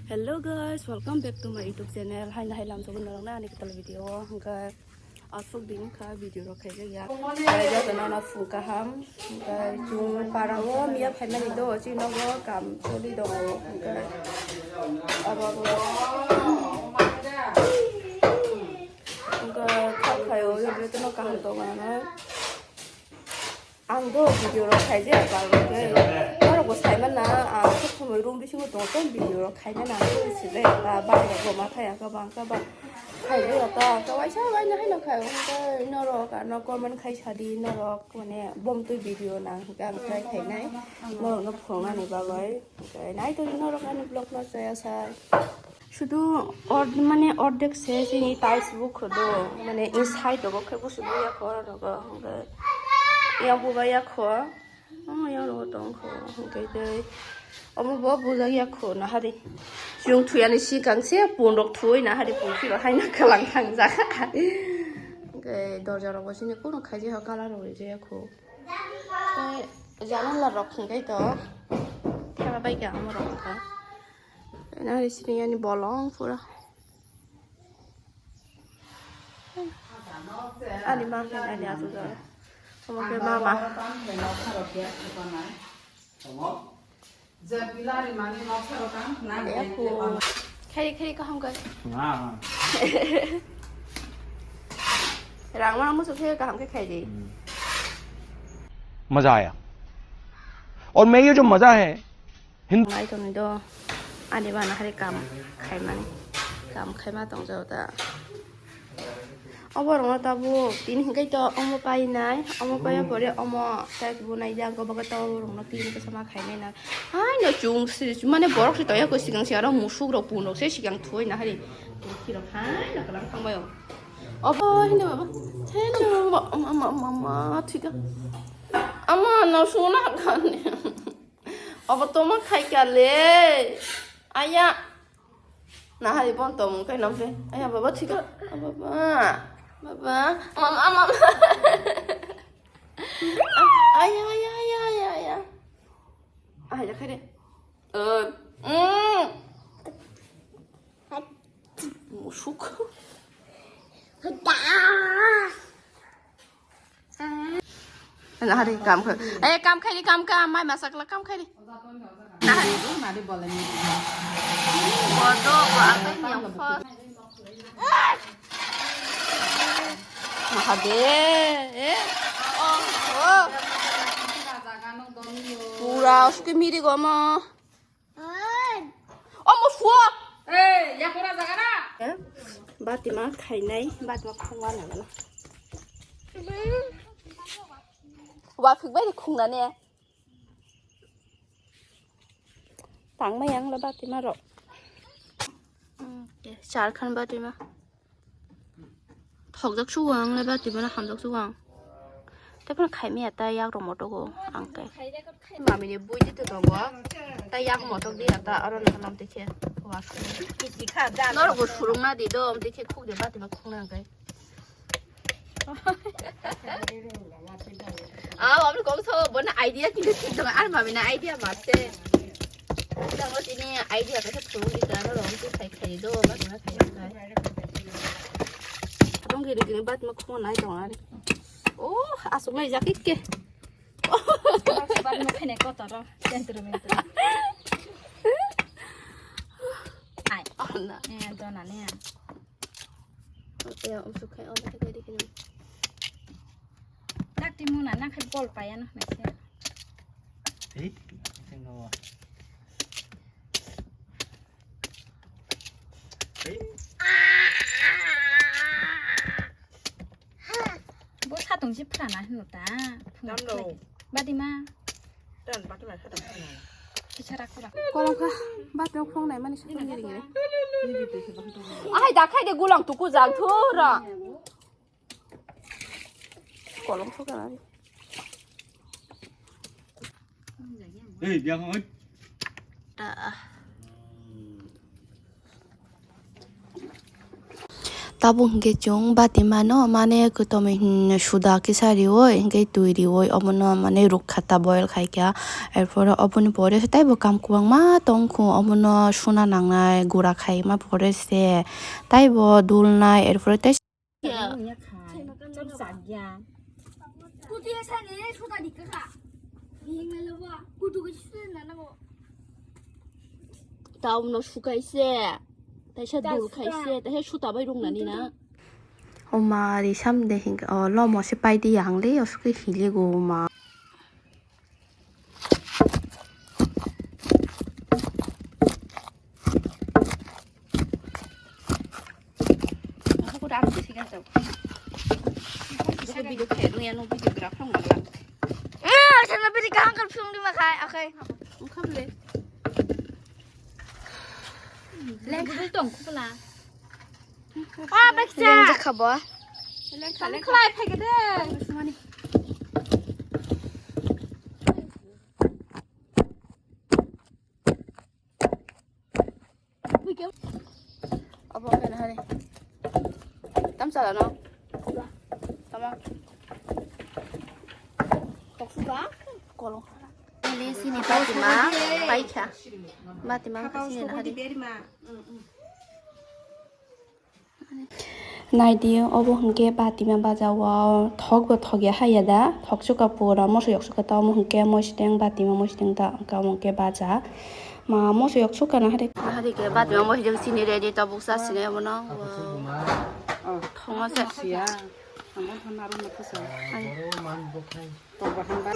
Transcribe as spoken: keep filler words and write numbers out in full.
Hello guys, welcome back to my YouTube channel. Hai nahai lam sobo norok na ani kwtal video o hwnkhe aswk din kha video rok khaijak ya. Khaijak na na phung kaham. Hwnkhe chung para o miya phaimani do, chini nogo kam choli dongo. Hwnkhe abo bo hwnkhe kha khaio, jotono kaham tongo ano. Ang do video rok khaijak, ang khe norok bo sai mana, ang khe thumui room bisingo tongo, tei video rok khaina nang khe sile ba, ba rok bo ma thaya khe bang khe ba khaijak ta, ta waisa waina haino khai, hwnkhe norok ano comment khai sadi, norok mane bomtwi video nang hwnkhe ang try khainai, norokno phunuknani bagwi, hwnkhe naitodi norok ani vlog no chaya sai. Sudu ord-, mane ordek se chini tiles bo khodo, mane inside rogo khe busu bo yakho oro rogo, hwnkhe yang buba yakho, oh, yang rogo tongkho, hwnkhe tei omo bo bujak yakho nahari. Chwng thuyani sikang se pun rok thwi nahari pun phiro haino kwlang thangjak. Hwnkhe dorja rok bo chini kunu khaijak ha colour rok rijak yakho. Tei janala rok hwnkhe to theba bai kha omo rok wngkha. Nari sini ani bolong pura. Ani ma khe ani atu jora. Omo khe mama. Kheri kheri kaham kai. Rang ma musu khe kaham khe khai di. मजा आया। और मैं ये जो मजा है, Nai tongni do ani bana hari kam khaimani, kam khaima tongjao da. Obo rokno tabuk tini hinkhai to omo painai, omo paiya pore omo tek bunai ya, go baga to obo rokno tini kisa ma khainai na. Hai no chung si, mane borok si toya ko sikang si aro musuk rok pun rok se sikang thoi na hari. Tokhi rok hai no kalang thang bayo. Obo hino baba, hino baba, ama ama ama ama thika. Ama no suna kan. Obo toma khai kale. Aya. Nahari bon tomung kai namte. Aya baba thika. Baba. Baba. Mama mama. Aya aya aya aya aya. Aya kare. Eh. Mm. Musuk. Nahari kam khai. Eh, kam khai di, kam ka, mai masak la kam khai di. Nahari. Bodo, bo akai ni yang phos. Nahade, eh. Oh, oh. Pura uske miri goma. Omo suo. Eh, yakura jagara. Eh, batima khainai, batima khungma nangala. Wa phikbai ni khungna ne. Tangma yang la batima ro. Hmm, char khan batima. Thokjak sugo ang le bati bono hamjak sugo ang. Tei bono khaimya ta yak rok motogo ang khe. Mami ni bui di to tongo. Ta yak motok di ta aro no nam te khe. Norok bo surung na di do, am te khe khuk de bati ma khuk na ang khe. Ah, wabli kok so, bono idea kini thik dong, ar mami na idea mapse. Tamo tini idea kaisa phuru di ta, no, rom tu khai khai do, bak na khai khai. Tong gini gini bat ma khmo nai tong ari. Oh, asuk nai jakit ke. Bat ma khai nai kotor ro, sentro mentro. Ai. Oh, na. Eh, dona ne. Ya, um, sukai, oh, na, kiri, kiri. Nak timu na, nak hai bol paya na, na, kiri. Ei, tengno. Ei. Bo satung si phrana hino ta. Phung Tamlo. Khlai. Badi ma. Tan batu na kata. Kisa rakura. Kolong kha, batu phung nai mani satung giri giri. Ahai da khai de gulang tuku jang thu ra. Kolong kha kana. Ei, dia hoi. Ta. Abo hwnkhe chwng batimano mane kwtwmwi, hmm, suda kisa riwi hwnkhe twi riwi obono mane rukha ta boil khaikha. Erpore oboni pore se taibo kam kwbangma tongkhu, obono suna nangnai gura khaima pore se taibo dulnai, erpore tei Tauno sukaise, taisa dul khaise, taisa suta bai rung nani na. Oma ri sam de hing, o lomo se pai di yang le, o suke hile go ma. Aku dah habis sih kan tau. Aku video kayak lu yang video gerak dong malah. Eh, sana beri kahang kan film di makai, oke. Engkau boleh. Leng dong, kupula. Ah, baik. Leng je khabo. Leng kha, leng kha. Khlai phai gede. Obo khe nahari. Tam chala no? Tama. Toksuka? Kolong. Ini sini Fatima, paikha. Fatima, sini nahari. Naidi, obo hwnkhe batima baja o thok bo thok ya haya da, thok chuka pura moso yok chuka ta, omo hwnkhe moisiteng batima moisiteng ta, hwnkhe omo hwnkhe baja. Ma moso yok chuka na hari. Hari khe batima moisiteng sini ready ta buksa sini omo no. Oh, thoma se. Siya. Ang thon aru mo thusa. Ai. Tok bahang ba.